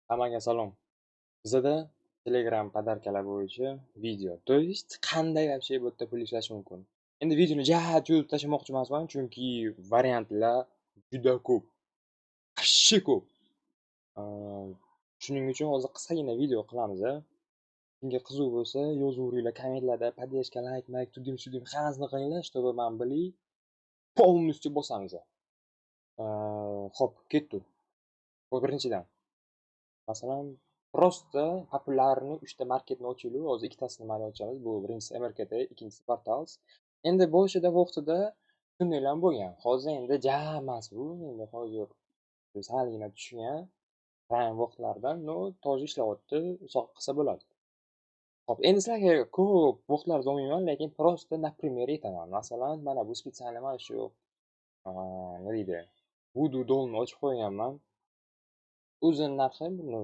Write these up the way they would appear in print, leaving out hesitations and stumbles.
Hammaga salom. Bizada Telegram подарка lar bo'yicha video. То есть qanday вообще bu yerda pul ishlash mumkin? Endi videoni ja cho'zib tashlamoqchi emasman, chunki variantlar juda ko'p. Вообще ko'p. Shuning uchun hozir qisqagina video qilamiz. Kimga qiziq bo'lsa, yozaveringlar kommentlarda, поддержка, layk, mayk, тудым-сюдым hammasini qilinglar, чтобы man bilay, полностью bosamiz. Xo'p, ketdik. Bu birinchidan. Masalan, просто популярный 3 ta marketni ochaylik. Hozir ikkitasini mayli ochamiz. Bu birinchisi MRKT, ikkinchisi Portals. Endi boshida vaqtida shundaylar ham bo'lgan. Hozir endi ja emas bu. Endi hozir salgina tushgan prime vaqtlardan, но, тоже ishlayapti, hisob qilsa bo'ladi. Xo'p, endi sizlarga ko'p vaqtlaringizni olmayman, lekin просто на примере aytaman. Masalan, mana bu специально mana shu, nima deydi, Voodoo Dollni ochib qo'yganman. O'zini narxi buni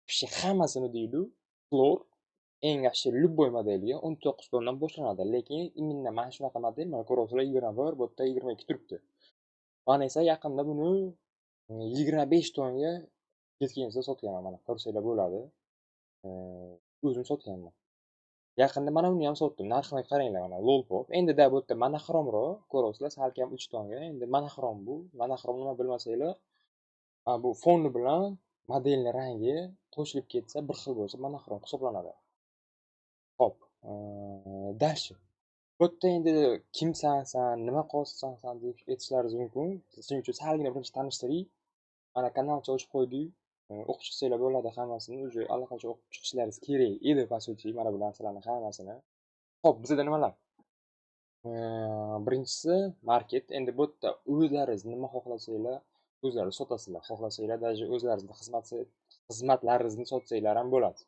вообще hammasini deydi, floor eng yaxshi любой modeliga 19 tondan boshlanadi. Lekin именно mana shunaqa model, mana ko'ryapsizlar, 21, bu yerda 22 turibdi. Man esa yaqinda buni 25 tonga yetgancha sotganman. Mana ko'rsanglar bo'ladi. O'zim sotganman. Yaqinda mana buni ham sotdim. Narxini qaranglar, mana Lollipop. Endi-da bu yerda monoxromroq, ko'ryapsizlar, salkam 3 tonga. Endi monoxrom bu. Monoxrom nima bilmasanglar, bu foni bilan modelni rangi qo'shilib ketsa, bir xil bo'lsa, monoxrom hisoblanadi. Xo'p, дальше. Bu yerda endi kimsan san, nima qilyapsan san deb aytishlaringiz mumkin. Shuning uchun salgina birinchi tanishtiray. Mana kanalcha ochib qo'ydik. O'qib chiqsanglar bo'ladi hammasini. Уже allaqachon o'qib chiqishlaringiz kerak edi, по сути, mana bu narsalarni hammasini. Xo'p, bizada nimalar? Birinchisi market. Endi bu yerda o'zlaringiz nima xohlasanglar, o'zlari sotasizlar. Xohlasanglar, даже o'zlaringizni xizmatlaringizni sotsanglar ham bo'ladi.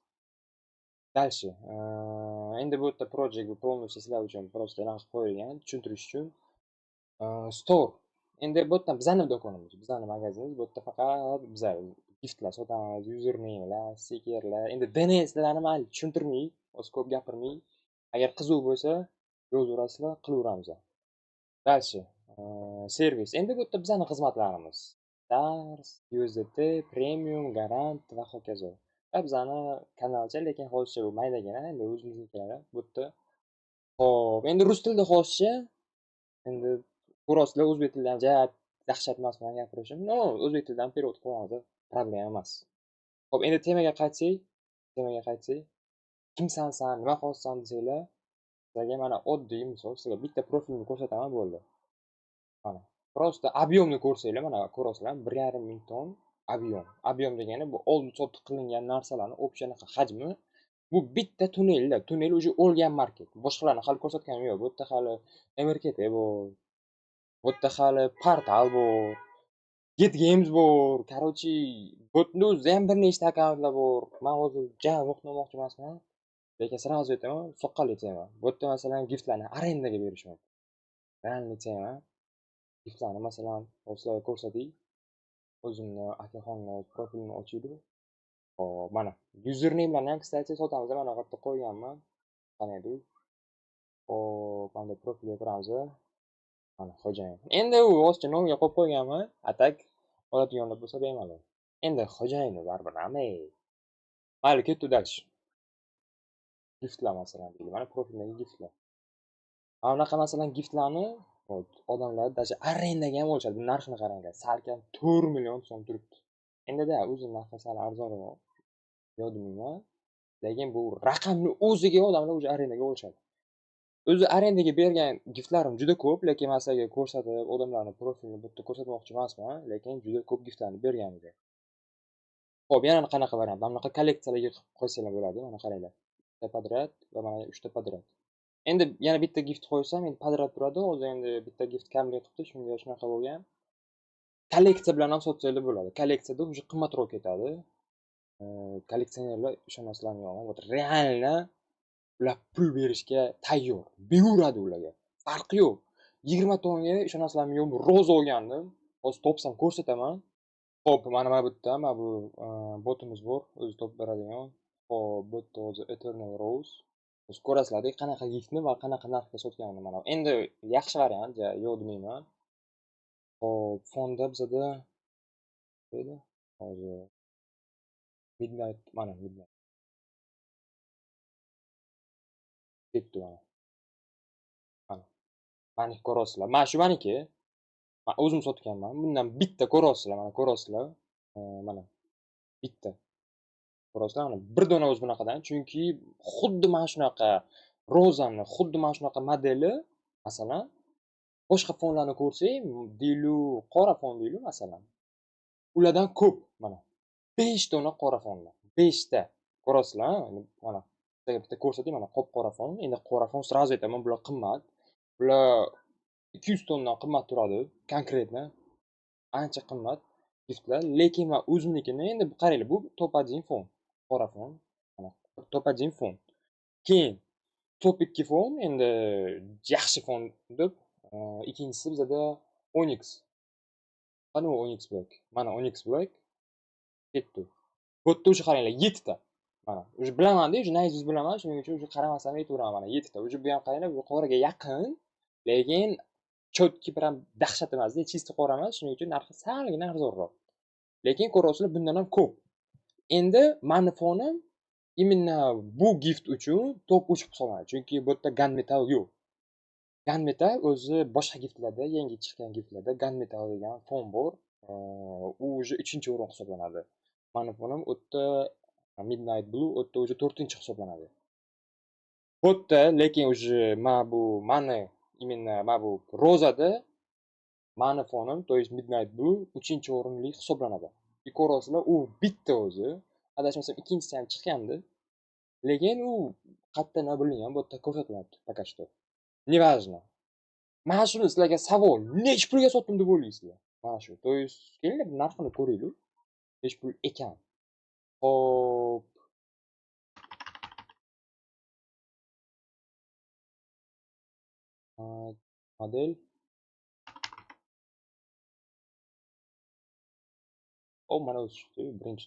Дальше, endi bu yerda project, bu полностью sizlar uchun просто anaqa qilib qo'yilgan, tushuntirish uchun. Store. Endi bu yerda bizani do'konimiz, bizani magazinimiz. Bu yerda faqat biza giftlar sotamiz, usernamelar, stikerlar. Endi DNSlarni mayli tushuntirmay, hozir ko'p gapirmay, agar qiziq bo'lsa, yozaverasizlar, qilaveramiz. Дальше, servis. Endi bu yerda bizani xizmatlarimiz. Dars, USDT, Premium, Garant va hokazo. Va bizani kanalcha, lekin hozircha bu maydagina, endi o'zimiznikilar bu yerda. Xo'p, endi rus tilida hozircha, endi ko'rasizlar, o'zbek tilida ham ja dahshat emasman gapirishim. Но, o'zbek tilida ham перевод qilamiz, problema emas. Xo'p, endi temaga qaytsak, kimsan san, nima qilyapsan desanglar, sizlarga mana oddiy misol, sizlarga bitta profilni ko'rsataman, bo'ldi. Mana, просто объем ni ko'rsanglar, mana ko'rasizlar, 1,5 ming ton объем. Объем degani bu oldi-sotdi qilingan narsalarni общий anaqa hajmi. Bu bitta tunnelda, tunnel уже o'lgan market. Boshqalarni hali ko'rsatganim yo'q. Bu yerda hali MRKT bor. Bu yerda hali portal bor. GetGames bor. Короче, bu yerda o'zida ham bir nechta akkauntlar bor. Man hozir ja vaqtni olmoqchi emasman. Lekin сразу aytaman, soqqali tema. Bu yerda masalan giftlarni arendaga berish mumkin. Реальный тема. Giftlarni masalan, hozir sizlarga ko'rsatay. O'zimni akaxonni profilini ochaylik. Hop, mana usernamelarni ham, кстати, sotamiz. Mana bu yerda qo'yganman. Qani edi u? Hop, mana profilga kiramiz. Mana xo'jayin. Endi u hozircha nomiga qo'yib qo'yganman. А так oladiganlar bo'lsa bemalol. Endi xo'jayini baribir ame. Mayli, ketdik дальше. Giftlar masalan deylik. Mana profildagi giftlar. Mana bunaqa masalan giftlarni, вот, odamlar даже arendaga ham olishadi. Bu narxini qaranglar. Salkam 4 million so'm turibdi. Endi-da o'zi narxi sal arzonroq. Yo'q demayman. Lekin bu raqamni o'ziga odamlar уже arendaga olishadi. O'zi arendaga bergan giftlarim juda ko'p, lekin man sizlarga ko'rsatib, odamlarni profilini bu yerda ko'rsatmoqchi emasman, lekin juda ko'p giftlarni berganman. Xo'p, yana qanaqa variant? Mana bunaqa kolleksiyalarga qilib qo'ysanglar bo'ladi. Mana qaranglar. Bitta подряд va mana 3 ta подряд. Endi yana bitta gift qo'ysam, endi подряд turadi. Hozir endi bitta gift kamlik qilibdi, shunga shunaqa bo'lgan. Kolleksiya bilan ham sotsanglar bo'ladi. Kolleksiyada уже qimmatroq ketadi. Kolleksionerlar, ishonasizlarmi yo'qmi? Вот реально ular pul berishga tayyor. Beraveradi ularga. Farqi yo'q. 20 tonga, ishonasizlarmi yo'qmi, roza olgandim. Hozir topsam ko'rsataman. Xo'p, mana bu yerda mana bu botimiz bor, o'zi topib beradigan. Xo'p, bu yerda hozir Eternal Rose. O'zi ko'rasizlar, qanaqa giftni va qanaqa narxda sotganini mana. Endi yaxshi variant, ja yo'q demayman. Xo'p, fonda bizada hozir Midnight, mana Midnight. Ketdi mana. Mana. Maniki ko'rasizlar. Mana shu maniki. Men o'zim sotganman. Bundan bitta ko'rasizlar, mana ko'rasizlar. Mana bitta. Ko'rasizlar, mana bir dona o'zi bunaqadan, chunki xuddi mana shunaqa rozani, xuddi mana shunaqa modeli, masalan, boshqa fonlarni ko'rsak, deylu, qora fon deylu, masalan. Ulardan ko'p, mana 5 dona qora fonlar, 5 ta. Ko'rasizlar, mana bitta ko'rsatay, mana qop-qora fon. Endi qora fon sразу aytaman, bular qimmat. Bular 200 tondan qimmat turadi, konkretно. Ancha qimmat giftlar, lekin men o'zimnikini endi qaranglar, bu top 1 fon, qora fon, mana top 1 fon. Keyin top 2 fon, endi yaxshi fon deb, ikkinchisi bizada Onyx. Qani u Onyx Black? Mana Onyx Black ketdi. Bu yerda o'sha qaranglar, 7 ta. Mana, o'sha bilaman-da, o'sha naizuz bilaman, shuning uchun o'sha qaramasam aytaveraman, mana 7 ta. O'sha bu ham qaranglar, bu qoraga yaqin, lekin cho'tki bilan dahshat emas-da, чисто qora emas, shuning uchun narxi salgina arzonroq. Lekin ko'rasizlar, bundan ham ko'p. Endi mani fonim именно bu gift uchun top 3 hisoblanadi. Chunki bu yerda gunmetal yo'q. Gunmetal o'zi boshqa giftlarda, yangi chiqqan giftlarda gunmetal degan fon bor. U уже 3-o'rin hisoblanadi. Mani fonim u yerda Midnight Blue, u yerda уже 4-hisoblanadi. Bu yerda lekin уже mana bu mani именно mana bu rozada mani fonim, то есть Midnight Blue 3-o'rinli hisoblanadi. И ko'rasizlar, u bitta o'zi, adashmasam ikkinchisi ham chiqqandi. Lekin u qayerda nima bilingan, bu yerda ko'rsatilmayapti пока что. Неважно. Mana shuni sizlarga savol, necha pulga sotdim deb o'ylaysizlar? Mana shu. То есть kelinglar narxini ko'raylik. Necha pul ekan? Xo'p. Model. O, mana o'zi chiqdi, birinchi.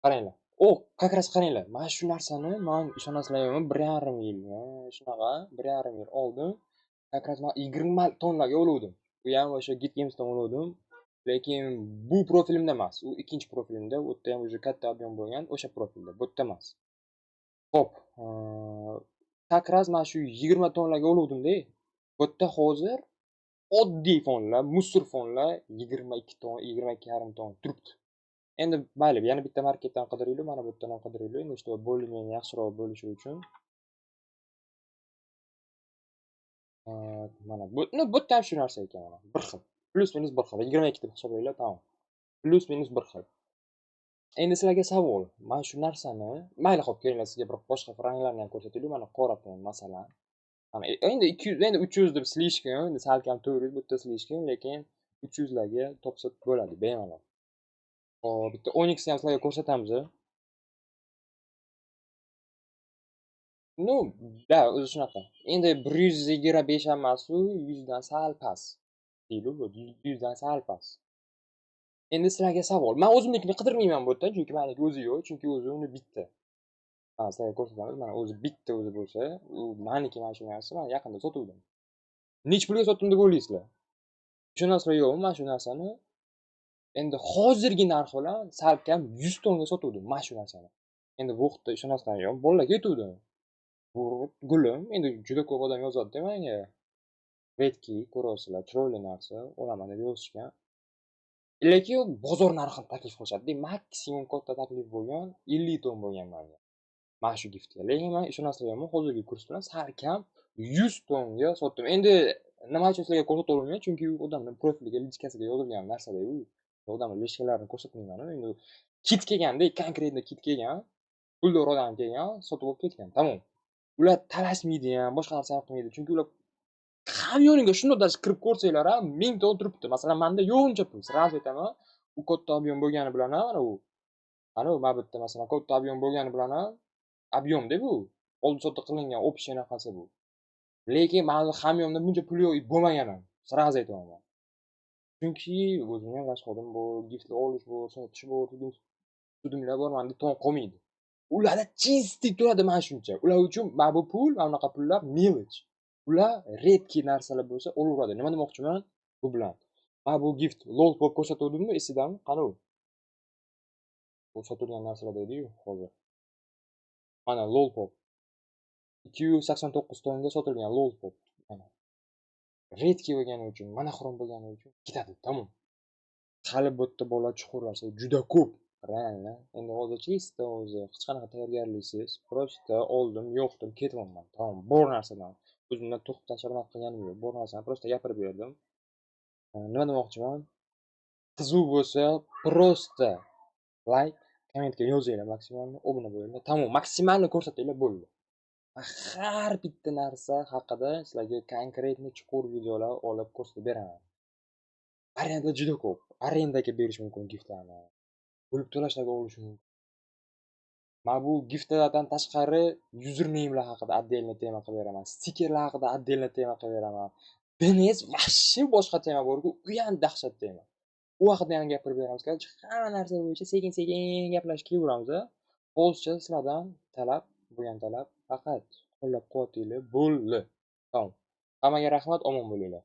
Qaranglar. O, как раз qaranglar. Mana shu narsani men ishonasizlarmi, 1,5 yil, shunaqa 1,5 yil oldin как раз men 20 tonlarga oluvdim. U ham o'sha Gitgamesdan oluvdim. Lekin bu profilimda emas, u ikkinchi profilimda, u yerda ham уже katta объем bo'lgan, o'sha profilda, bu yerda emas. Xo'p, как раз mana shu 20 tonlarga oluvdim-da. Bu yerda hozir oddiy fonlar, musor fonlar 22 ton, 22,5 ton turibdi. Endi mayli, yana bitta marketdan qidiraylik, mana bu yerdan ham qidiraylik. Endi что более-менее yaxshiroq bo'lishi uchun. Mana bu, ну, bu yerda ham shu narsa ekan mana, bir xil. Плюс минус bir xil. 22 deb hisoblanglar, tamom. Плюс минус bir xil. Endi sizlarga savol. Mana shu narsani, mayli, xo'p, kelinglar sizga bir boshqa ranglarni ham ko'rsataylik. Mana qora fon masalan. Mana endi 200, endi 300 deb слишком, endi salkam 400 bu yerda слишком, lekin 300 larga topsa bo'ladi bemalol. Xo'p, bitta Onyx ni ham sizlarga ko'rsatamiz. Ну, да, o'zi shunaqa. Endi 125 ham emas u, 100 dan sal past. Deylik, bu 100 dan sal past. Endi sizlarga savol. Men o'zimnikini qidirmayman bu yerda, chunki meniki o'zi yo'q, chunki o'zi uni bitta. Mana sizlarga ko'rsatamiz, mana o'zi bitta o'zi bo'lsa, u meniki mana shu narsa, men yaqinda sotuvdim. Necha pulga sotdim deb o'ylaysizlar? Ishonasizlar yo'qmi mana shu narsani? Endi hozirgi narx bilan salkam 100 tonga sotuvdim mana shu narsani. Endi bu vaqtda ishonasizlar yo'qmi? Bolalarga aytuvdim. Bu gulim, endi juda ko'p odam yozadi-da menga. Redki ko'rasizlar, chiroyli narsa, olaman deb yozishgan. Lekin bozor narxini taklif qilishadi. Maksimum katta taklif bo'lgan 50 ton bo'lgan menga. Mana shu giftga. Lekin men ishonasizlar yo'qmi, hozirgi kurs bilan salkam 100 tonga sotdim. Endi nima uchun sizlarga ko'rsata olmayman? Chunki u odamning profiliga, lichkasiga yozilgan narsada u. Odamning lichkalarini ko'rsatmayman. Endi kit kelganda, konkretно kit kelgan, puldor odam kelgan, sotib olib ketgan. Tamom. Ular talashmaydi ham, boshqa narsa ham qilmaydi. Chunki ular hamyoniga shundoq dash kirib ko'rsanglar ham 1000 ton turibdi. Masalan, menda yo'q uncha pul. Sразу aytaman, u katta объем bo'lgani bilan ham mana u. Mana u mana bu yerda masalan katta объем bo'lgani bilan ham объем-da bu. Oldi-sotdi qilingan общий anaqasi bu. Lekin mani hamyonda buncha pul yo'q bo'lmagan ham. Sразу aytaman. Chunki o'zimga ham rasxodim bor, giftlar olish bor, sotish bor, sudimlar bor, menda ton qolmaydi. Ularda чистый turadi mana shuncha. Ular uchun mana bu pul, mana bunaqa pullar мелочь. Ular redki narsalar bo'lsa olaveradi. Nima demoqchiman bu bilan? Mana bu gift lol bo'lib ko'rsatuvdimmi, esingizmi? Qani u? Bu sotilgan narsalar deydi-yu hozir. Mana Lolpop. 289 tonga sotilgan Lolpop. Mana. Редкий bo'lgani uchun, monoxrom bo'lgani uchun ketadi, tamom. Hali bu yerda bola chuqurlashsa juda ko'p. Реально. Endi hozir чисто o'zi hech qanaqa tayyorgarliksiz, просто oldim, yoqdim, ketyapman. Tamom, bor narsadan. O'zimdan to'qib tashlab qilganim yo'q. Bor narsani просто gapirib berdim. Nima demoqchiman? Qiziq bo'lsa, просто лайк, kommentga yozinglar максимально, obuna bo'linglar. Tamom, максимально ko'rsatinglar, bo'ldi. Har bitta narsa haqida sizlarga конкретный chuqur videolar olib ko'rsatib beraman. Variantlar juda ko'p. Arendaga berish mumkin giftlarni. Bo'lib to'lashlarga olish mumkin. Mana bu giftlardan tashqari usernamelar haqida отдельно tema qilib beraman. Stikerlar haqida отдельно tema qilib beraman. DNS вообще boshqa tema borku, u ham dahshat tema. U haqida ham gapirib beramiz. Короче, hamma narsa bo'yicha sekin-sekin gaplashib kelaveramiz. Hozircha sizlardan talab, bo'lgan talab faqat qo'llab-quvvatinglar bo'ldi. Tamom. Hammaga rahmat, omon bo'linglar.